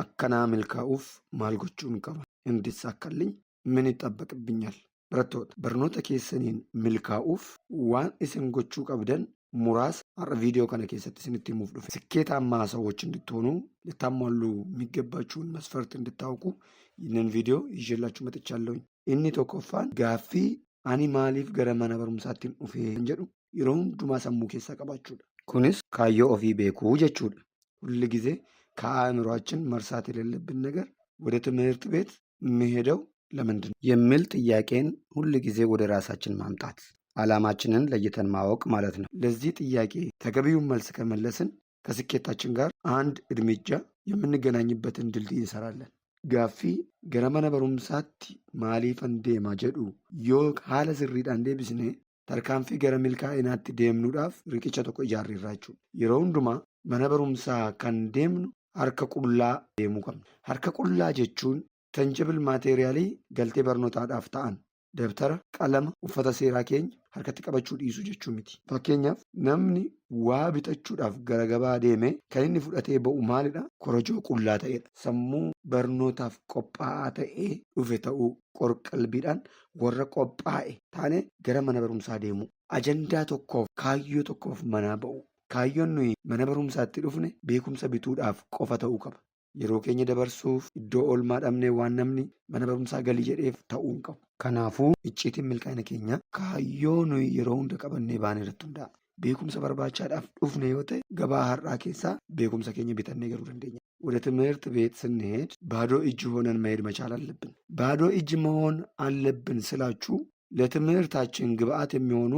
Akka naa milkaa'uuf maal gochuun qaba? እንዲሳካልኝ ምን ይጠበቅብኛል? Barattoota, barnoota keessaniin milkaa'uuf waan isin gochuu qabdan muraasa har'a viidiyoo kana keessatti isinitti himuuf dhufe. ስኬታማ ሰዎች እንድትሆኑ ልታሟሉ የሚገባችሁን መስፈርት እንድታውቁ ይህንን ቪዲዮ ይዤላችሁ መጥቻለሁኝ። Inni tokkoffaan gaaffii "Ani maaliif gara mana barumsaatti dhufe?" jedhu yeroo hundumaa sammuu keessaa qabaachuudha. Kunis kaayyoo ofii beekuu jechuudha. ሁል ጊዜ ከአእምሯችን መርሳት የሌለብን ነገር ወደ ትምህርት ቤት የምሄደው ለምንድን ነው የሚል ጥያቄን ሁል ጊዜ ወደ ራሳችን ማምጣት፣ ዓላማችንን ለይተን ማወቅ ማለት ነው። ለዚህ ጥያቄ ተገቢውን መልስ ከመለስን ከስኬታችን ጋር አንድ እርምጃ የምንገናኝበትን ድልድይ እንሰራለን። Gaaffii "Gara mana barumsaatti maaliifan deema?" jedhu yoo haala sirriidhaan deebisne, tarkaanfii gara milkaa'inaatti deemnuudhaaf riqicha tokko ijaarreerra jechuudha. Yeroo hundumaa mana barumsaa kan deemnu harka qullaa deemuu qabna. Harka qullaa jechuun tangible material, galtee barnootaadhaaf ta'an, dabtara, qalama, uffata seeraa keenya harkatti qabachuu dhiisuu jechuu miti. Fakkeenyaaf, namni waa bitachuudhaaf gara gabaa deemee kan inni fudhatee ba'u maalidha? Korojoo qullaa ta'edha. Sammuu barnootaaf qophaa'aa ta'ee dhufe ta'uu, qorqalbiidhaan warra qophaa'e taane gara mana barumsaa deemu. Ajandaa tokkoof, kaayyoo tokkoof manaa ba'u. Kaayyoon nuyi mana barumsaatti dhufne beekumsa bituudhaaf qofa ta'uu qaba. Yeroo keenya dabarsuuf, iddoo oolmaa dhabnee waan namni mana barumsaa galii jedheef ta'uu hin qabu. Kanaafuu icciitiin milkaa'ina keenyaa kaayyoo nuyi yeroo hunda qabannee baane irratti hundaa'a. Beekumsa barbaachaadhaaf dhufne yoo ta'e, gabaa har'aa keessaa beekumsa keenya bitannee galuu dandeenya. ወደ ትምህርት ቤት ስንሄድ ባዶ እጅ ሆነን መሄድ መቻል አለብን። ባዶ እጅ መሆን አለብን ስላችሁ ለትምህርታችን ግብአት የሚሆኑ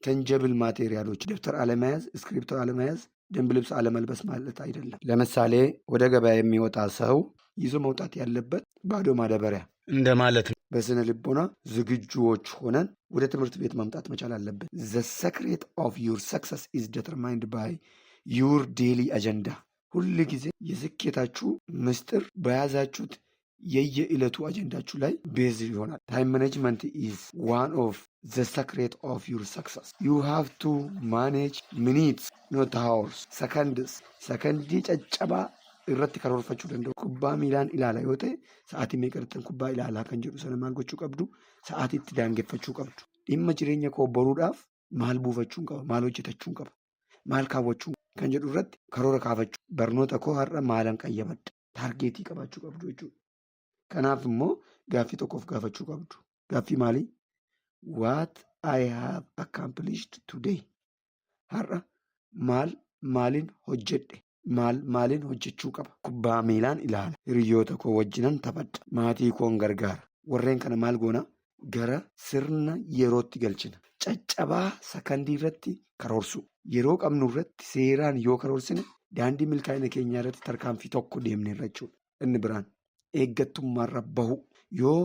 tangible material ኦች ደብተር አለመያዝ፣ እስክሪብቶ አለመያዝ፣ ደንብ ልብስ አለመልበስ ማለት አይደለም። ለምሳሌ ወደ ገበያ የሚወጣ ሰው ይዞ መውጣት ያለበት ባዶ ማዳበሪያ እንደማለት ነው። በስነ ልቦና ዝግጁዎች ሆነን ወደ ትምህርት ቤት መምጣት መቻል አለብን። The secret of your success is determined by your daily agenda። ሁል ጊዜ የስኬታችሁ ምስጢር በያዛችሁት የየዕለቱ አጀንዳችሁ ላይ base ይሆናል። Time management is one of the secret of your success. You have to manage minutes, not hours, seconds. Sakandii caccabaa irratti karoorfachuu danda'u. Kubbaa miilaan ilaala yoo ta'e, sa'aatii meeqa kubbaa ilaalaa kan jedhu sana maal gochuu qabdu? Sa'aatii itti daangeffachuu qabdu. Dhimma jireenya koo boruudhaaf maal buufachuun qaba? Maal hojjetachuun qaba? Maal kaawwachuu kan jedhu irratti karoora kaafachuu. Barnoota koo har'a maalan qayyabadha? Target qabaachuu qabdu jechuudha. Kanaaf immoo gaaffii tokkoof gaafachuu qabdu. Gaaffii maalii? What I have accomplished today? Har'a maal maaliin hojjedhe? Maal maaliin hojjechuu qaba? Kubbaa miilaan ilaala. Hiriyoota koo wajjinan taphadha. Maatii koon gargaara. Warreen kana maal goona? Gara sirna yerootti galchina. Caccabaa sakandii irratti karoorsuu. Yeroo qabnu irratti seeraan yoo karoorsine, daandii milkaa'ina keenyaa irratti tarkaanfii tokko deemneerra jechuudha. Inni biraan eeggattummaarra bahu. Yoo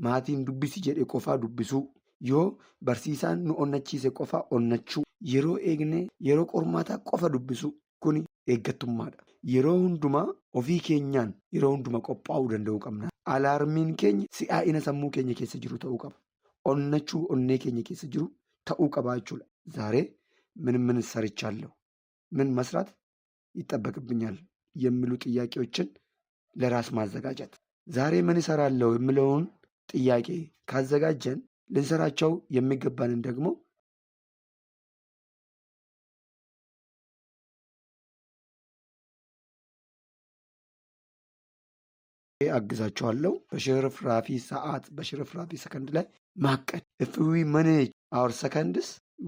maatiin dubbisi jedhe qofaa dubbisuu. Yoo barsiisaan nu onnachiise qofaa onnachuu. Yeroo eegnee yeroo qormaataa qofa dubbisuu. Kuni eeggattummaadha. Yeroo hundumaa ofii keenyaan yeroo hundumaa qophaa'uu danda'uu qabna. Alarm iin keenya si'aa'ina sammuu keenya keessa jiru ta'uu qaba. Onnachuu onnee keenya keessa jiru ta'uu qaba jechuudha. ዛሬ ምን ምን ሰርቻለሁ? ምን መስራት ይጠበቅብኛል? የሚሉ ጥያቄዎችን ለራስ ማዘጋጀት። ዛሬ ምን እሰራለሁ የሚለውን ጥያቄ ካዘጋጀን፣ ልንሰራቸው የሚገባንን ደግሞ አግዛችኋለሁ። በሽርፍራፊ ሰዓት፣ በሽርፍራፊ ሰከንድ ላይ ማቀድ። If we manage our seconds,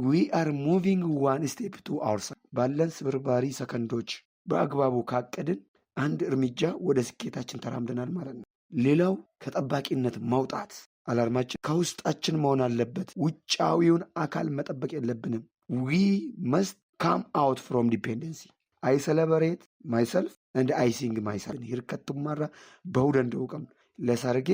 we are moving one step to our። ባለን ስብርባሪ ሰከንዶች በአግባቡ ካቀድን አንድ እርምጃ ወደ ስኬታችን ተራምደናል ማለት ነው። ሌላው ከጠባቂነት መውጣት። Alarm ኣችን ከውስጣችን መሆን አለበት። ውጫዊውን አካል መጠበቅ የለብንም። We must come out from dependency. I celebrate myself and I sing myself. Hirkattummaarraa bahuu danda'uu qabna. ለሰርጌ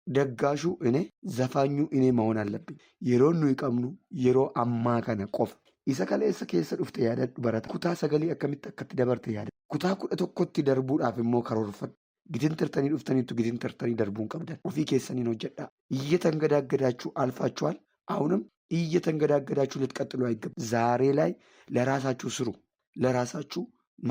ደጋሹ እኔ፣ ዘፋኙ እኔ መሆን አለብኝ። Yeroo nuyi qabnu yeroo ammaa kana qofa. Isa kaleessa keessa dhufte yaadadhu, barata. Kutaa sagalii akkamitti akkatti dabarte yaadadhu. Kutaa 11tti darbuudhaaf immoo karoorfadhu. Gitintartanii dhuftaniitu gitintartanii darbuun qabdan. Ofii keessaniin hojjedhaa. እየተንገዳገዳችሁ አልፋችኋል። አሁንም እየተንገዳገዳችሁ ልትቀጥሉ አይገባም። ዛሬ ላይ ለራሳችሁ ስሩ። ለራሳችሁ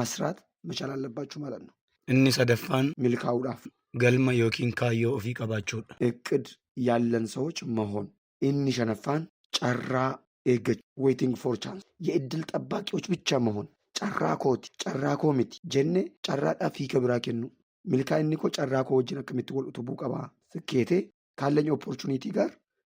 መስራት መቻል አለባችሁ ማለት ነው። Inni sadaffaan milkaa'uudhaaf galma yookiin kaayyoo ofii qabaachuudha. እቅድ ያለን ሰዎች መሆን። Inni shanaffaan carraa eeggachuu waiting for chance የእድል ጠባቂዎች ብቻ መሆን carraa kooti carraa koo miti jenne carraadhaaf hiika biraa kennu. Milkaa'inni koo carraa koo wajjin akkamitti wal utubuu qabaa? ስኬቴ ካለኝ opportunity ጋር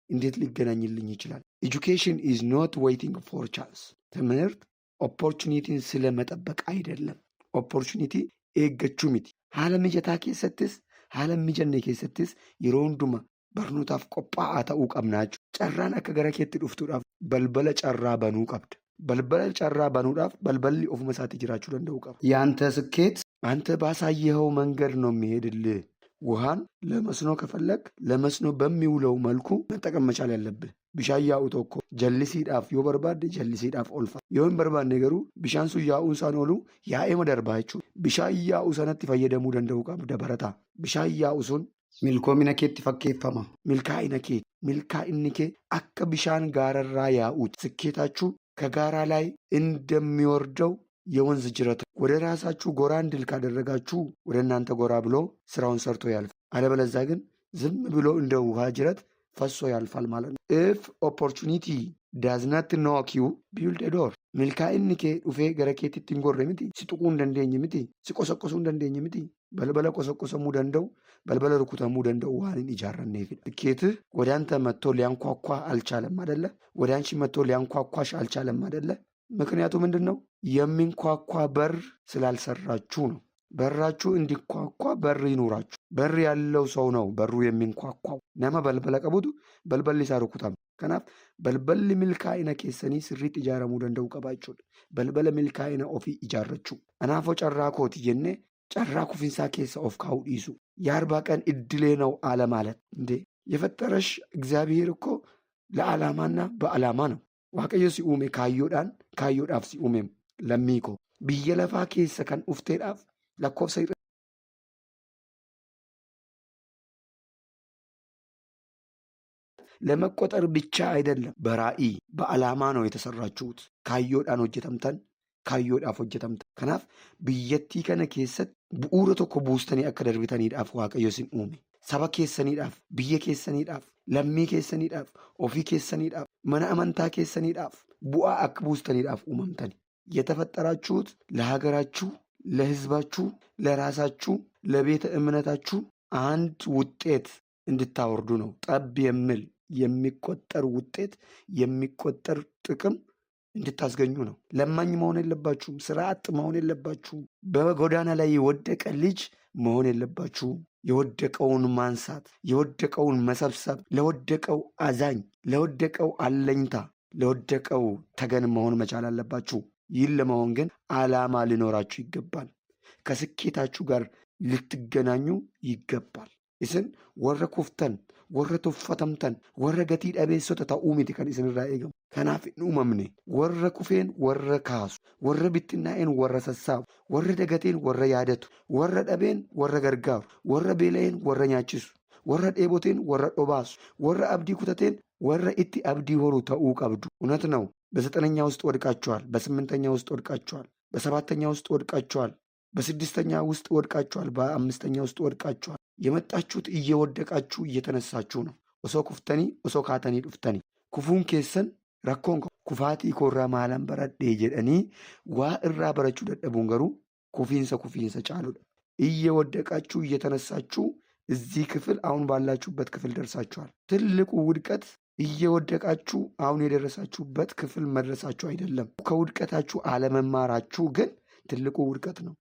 እንዴት ሊገናኝልኝ ይችላል? Education is not waiting for chance። ትምህርት opportunity ን ስለመጠበቅ አይደለም። Opportunity eeggachuu miti. Haala mijataa keessattis haala hin mijanne keessattis yeroo hundumaa barnootaaf qophaa'aa ta'uu qabnaa jechuudha. Carraan akka gara keetti dhuftuudhaaf balbala carraa banuu qabda. Balbala carraa banuudhaaf balballi ofuma isaatii jiraachuu danda'uu qaba. ያንተ ስኬት አንተ ባሳየኸው መንገድ ነው የሚሄድልህ። ውሃን ለመስኖ ከፈለግ ለመስኖ በሚውለው መልኩ መጠቀም መቻል ያለብህ። Bishaan yaa'u tokko jallisiidhaaf yoo barbaadde jallisiidhaaf oolfa. Yoo hin barbaanne garuu bishaan sun yaa'uun isaan oolu yaa'eema darbaa jechuudha. Bishaan yaa'u sanatti fayyadamuu danda'uu qabda barataa. Bishaan yaa'u sun milkoomina keetti fakkeeffama. milkaa'ina kee milkaa'inni kee akka bishaan gaararraa yaa'uuti. ስኬታችሁ ከጋራ ላይ እንደሚወርደው የወንዝ ጅረት ወደ ራሳችሁ ጎራ እንድል ካደረጋችሁ ወደ እናንተ ጎራ ብሎ ስራውን ሰርቶ ያልፋል። አለበለዚያ ግን ዝም ብሎ እንደ ውሃ ጅረት ፈሶ ያልፋል ማለት ነው። If opportunity does not knock you, build a door. Milkaa'inni kee dhufee gara keetitti hin gorre miti, si tuquu hin dandeenye miti, si qosoqqosuu hin dandeenye miti. Balbala qosoqqosamuu danda'u, balbala rukutamuu danda'u waan hin ijaarranneefidha. ስኬትህ ወደ አንተ መጥቶ ሊያንኳኳ አልቻለም አደለ? ወደ አንቺ መጥቶ ሊያንኳኳሽ አልቻለም አደለ? ምክንያቱ ምንድን ነው? የሚንኳኳ በር ስላልሰራችሁ ነው። በራችሁ እንዲንኳኳ በር ይኑራችሁ። በር ያለው ሰው ነው በሩ የሚንኳኳው። Nama balbala qabutu balballi isaa rukutama. Kanaaf balballi milkaa'ina keessanii sirriitti ijaaramuu danda'uu qaba jechuudha. Balbala milkaa'ina ofii ijaarrachuu. Anaafoo carraa kooti jennee carraa kufinsaa keessa of kaa'uu dhiisu. የአርባ ቀን እድሌ ነው አለ ማለት እንዴ! የፈጠረሽ እግዚአብሔር እኮ ለዓላማና በዓላማ ነው። Waaqayyo si uume kaayyoodhaan kaayyoodhaaf si uume lammii koo. Biyya lafaa keessa kan dhufteedhaaf lakkoofsa ለመቆጠር ብቻ አይደለም፣ በራዕይ በዓላማ ነው የተሰራችሁት። Kaayyoodhaan hojjetamtan kaayyoodhaaf hojjetamtan. Kanaaf biyyattii kana keessatti bu'uura tokko buustanii akka darbitaniidhaaf Waaqayyo isin uume. Saba keessaniidhaaf, biyya keessaniidhaaf, lammii keessaniidhaaf, ofii keessaniidhaaf, mana amantaa keessaniidhaaf bu'aa akka buustaniidhaaf uumamtani. የተፈጠራችሁት ለሀገራችሁ፣ ለሕዝባችሁ፣ ለራሳችሁ፣ ለቤተ እምነታችሁ አንድ ውጤት እንድታወርዱ ነው። ጠብ የሚል የሚቆጠር ውጤት የሚቆጠር ጥቅም እንድታስገኙ ነው። ለማኝ መሆን የለባችሁም። ስራ አጥ መሆን የለባችሁም። በጎዳና ላይ የወደቀ ልጅ መሆን የለባችሁም። የወደቀውን ማንሳት፣ የወደቀውን መሰብሰብ፣ ለወደቀው አዛኝ፣ ለወደቀው አለኝታ፣ ለወደቀው ተገን መሆን መቻል አለባችሁ። ይህን ለመሆን ግን ዓላማ ሊኖራችሁ ይገባል። ከስኬታችሁ ጋር ልትገናኙ ይገባል። Isin warra kuftan, warra tuffatamtan, warra gatii dhabeessota ta'uu miti kan isinirraa eegamu. Kanaaf hin uumamne. Warra kufeen warra kaasu, warra bittinnaa'een warra sassaabu, warra dagateen warra yaadatu, warra dhabeen warra gargaaru, warra beela'een warra nyaachisu, warra dheeboteen warra dhobaasu, warra abdii kutateen warra itti abdii horu ta'uu qabdu. እውነት ነው። በዘጠነኛ ውስጥ ወድቃችኋል። በስምንተኛ ውስጥ ወድቃችኋል። በሰባተኛ ውስጥ ወድቃችኋል። በስድስተኛ ውስጥ ወድቃችኋል። በአምስተኛ ውስጥ ወድቃችኋል። የመጣችሁት እየወደቃችሁ እየተነሳችሁ ነው። Osoo kuftanii osoo kaatanii dhuftanii kufuun keessan rakkoon kufaatii koorraa maalan baradhee jedhanii waa irraa barachuu dadhabuun garuu kufiinsa kufiinsa caaludha. እየወደቃችሁ እየተነሳችሁ እዚህ ክፍል አሁን ባላችሁበት ክፍል ደርሳችኋል። ትልቁ ውድቀት እየወደቃችሁ አሁን የደረሳችሁበት ክፍል መድረሳችሁ አይደለም። ከውድቀታችሁ አለመማራችሁ ግን ትልቁ ውድቀት ነው።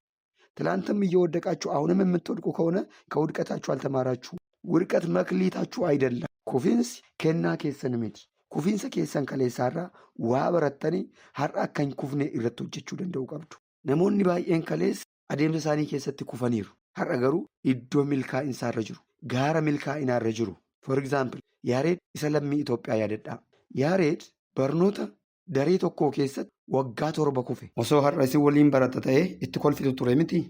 ትላንትም እየወደቃችሁ አሁንም የምትወድቁ ከሆነ ከውድቀታችሁ አልተማራችሁ። ውድቀት መክሊታችሁ አይደለም። Kufiinsi kennaa keessan miti. Kufiinsa keessan kaleessaarraa waa barattanii har'a akka hin kufne irratti hojjechuu danda'uu qabdu. Namoonni baay'een kaleessa adeemsa isaanii keessatti kufaniiru. Har'a garuu iddoo milkaa'insaarra jiru. Gaara milkaa'inaarra jiru. For example, Yaareed isa lammii Itoophiyaa yaadadhaa. Yaareed barnoota daree tokko keessatti waggaa 7 kufe. Osoo har'a isin waliin barata ta'ee itti kolfitu ture miti.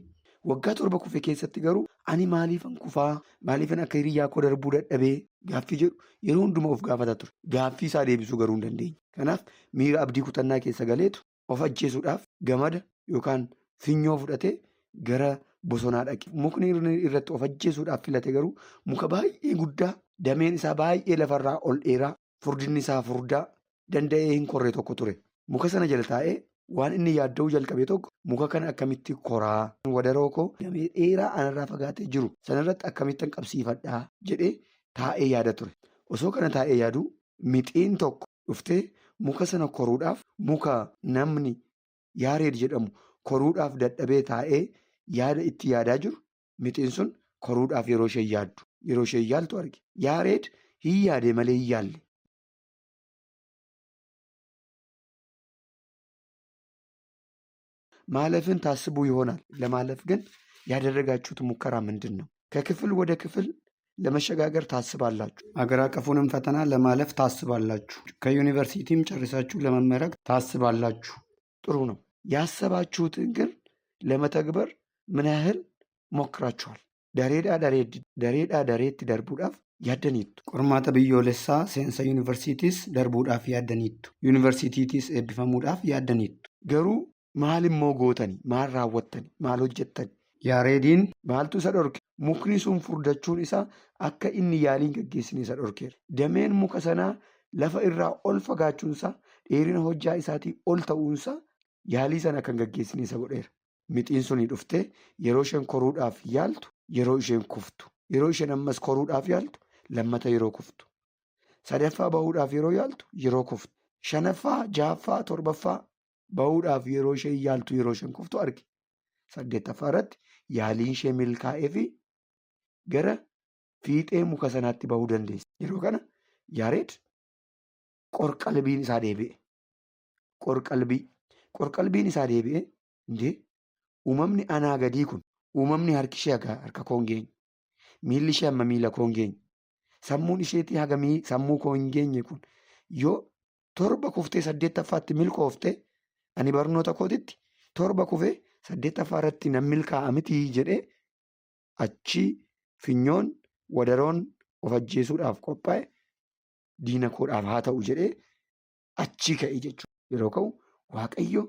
Waggaa 7 kufe keessatti garuu ani maaliifan kufaa maaliifan akka hiriyyaa koo darbuu dadhabee gaaffii jedhu yeroo hundumaa of gaafata ture. Gaaffii isaa deebisuu garuu hin dandeenye. Kanaaf miira abdii kutannaa keessa galeetu of ajjeesuudhaaf gamada yookaan finyoo fudhatee gara bosonaa dhaqe. Mukni irratti of ajjeesuudhaaf filate garuu muka baay'ee guddaa, dameen isaa baay'ee lafarraa ol dheeraa, furdinni isaa furdaa danda'ee hin korre tokko ture. Muka sana jala taa'ee waan inni yaadda'uu jalqabe tokko muka kana akkamitti koraa? Wadaroo koo damee dheeraa anarraa fagaatee jiru sanarratti akkamittan qabsiifadhaa jedhee taa'ee yaada ture. Osoo kana taa'ee yaaduu mixiin tokko dhuftee muka sana koruudhaaf muka namni Yaareed jedhamu koruudhaaf dadhabee taa'ee yaada itti yaadaa jiru mixiin sun koruudhaaf yeroo isheen yaaddu yeroo isheen yaaltu arge. Yaareed hin yaade malee hin yaalle. ማለፍን ታስቡ ይሆናል። ለማለፍ ግን ያደረጋችሁት ሙከራ ምንድን ነው? ከክፍል ወደ ክፍል ለመሸጋገር ታስባላችሁ። አገር አቀፉንም ፈተና ለማለፍ ታስባላችሁ። ከዩኒቨርሲቲም ጨርሳችሁ ለመመረቅ ታስባላችሁ። ጥሩ ነው። ያሰባችሁትን ግን ለመተግበር ምን ያህል ሞክራችኋል? Dareedhaa dareetti darbuudhaaf yaaddaniittu. Qormaata biyyoolessaa seensa yuunivarsiitiis darbuudhaaf yaaddaniittu. Yuunivarsiitiitiis eebbifamuudhaaf yaaddaniittu. Garuu maal immoo gootani? Maal raawwattani? Maal hojjettani? Yaareediin Maaltu isa dhorke? Mukni sun furdachuun isaa akka inni yaaliin gaggeessine isa dhorkeera. Dameen muka sanaa lafa irraa ol fagaachuunsaa, dheerina hojjaa isaatii ol ta'uunsaa yaalii sana kan gaggeessine isa godheera. Mixiin suni dhuftee yeroo isheen koruudhaaf yaaltu yeroo isheen kuftu, yeroo isheen ammas koruudhaaf yaaltu lammata yeroo kuftu, sadaffaa bahuudhaaf yeroo yaaltu yeroo kuftu, shanaffaa, ja'affaa, torbaffaa bahuudhaaf yeroo isheen yaaltu yeroo isheen kuftu arge. Saddeettaffaa irratti yaaliin ishee milkaa'ee fi gara fiixee muka sanaatti bahuu dandeesse. Yeroo kana Yaareed qorqalbiin isaa deebi'e. Qorqalbii. Qorqalbiin isaa deebi'e indee uumamni anaa gadii kun uumamni harki ishee haga harka koo hin geenye, miilli ishee hamma miila koo hin geenye, sammuun isheetii haga sammuu koo hin geenye kun yoo torba kuftee saddeettaffaatti milkooftee ani barnoota kootitti torba kufee saddeettaffaa irratti nan milkaa'a mitii jedhee achii finyoon wadaroon of ajjeesuudhaaf qophaa'e diina koodhaaf haa ta'u jedhee achii ka'e jechuudha. Yeroo ka'u Waaqayyo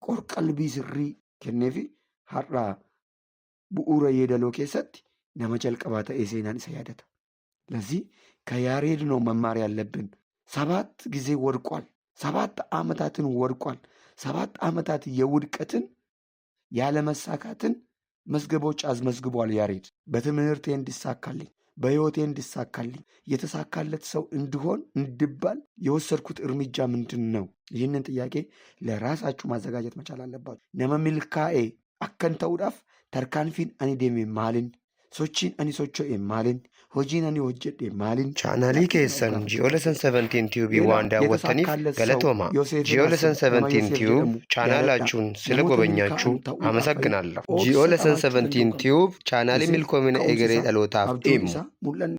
qorqalbii sirrii kenneefi har'a bu'uura yeedaloo keessatti nama jalqabaa ta'ee seenaan isa yaadata. ለዚህ ከያሬድ ነው መማር ያለብን። ሰባት ጊዜ ወድቋል። 7 ዓመታትን ወድቋል። 7 ዓመታት የውድቀትን ያለመሳካትን መዝገቦች አስመዝግቧል። ያሬድ በትምህርቴ እንዲሳካልኝ በሕይወቴ እንዲሳካልኝ የተሳካለት ሰው እንድሆን እንድባል የወሰድኩት እርምጃ ምንድን ነው? ይህንን ጥያቄ ለራሳችሁ ማዘጋጀት መቻል አለባችሁ። Nama milkaa'e akkan ta'uudhaaf tarkaanfiin ani deeme maalin? Sochiin ani socho'e maalin? Hojiin ani hojjedhe maalin? Chaanaalii keessan Ji'oolatan 17 Tiyuubii waan daawwattaniif galatooma. Ji'oolatan 17 Tiyuub chaanaalaachuun sila ጎበኛችሁ አመሰግናለሁ። Ji'oolatan 17 Tiyuub chaanaalii milkoomina egeree dhalootaaf deemu. Mul'anni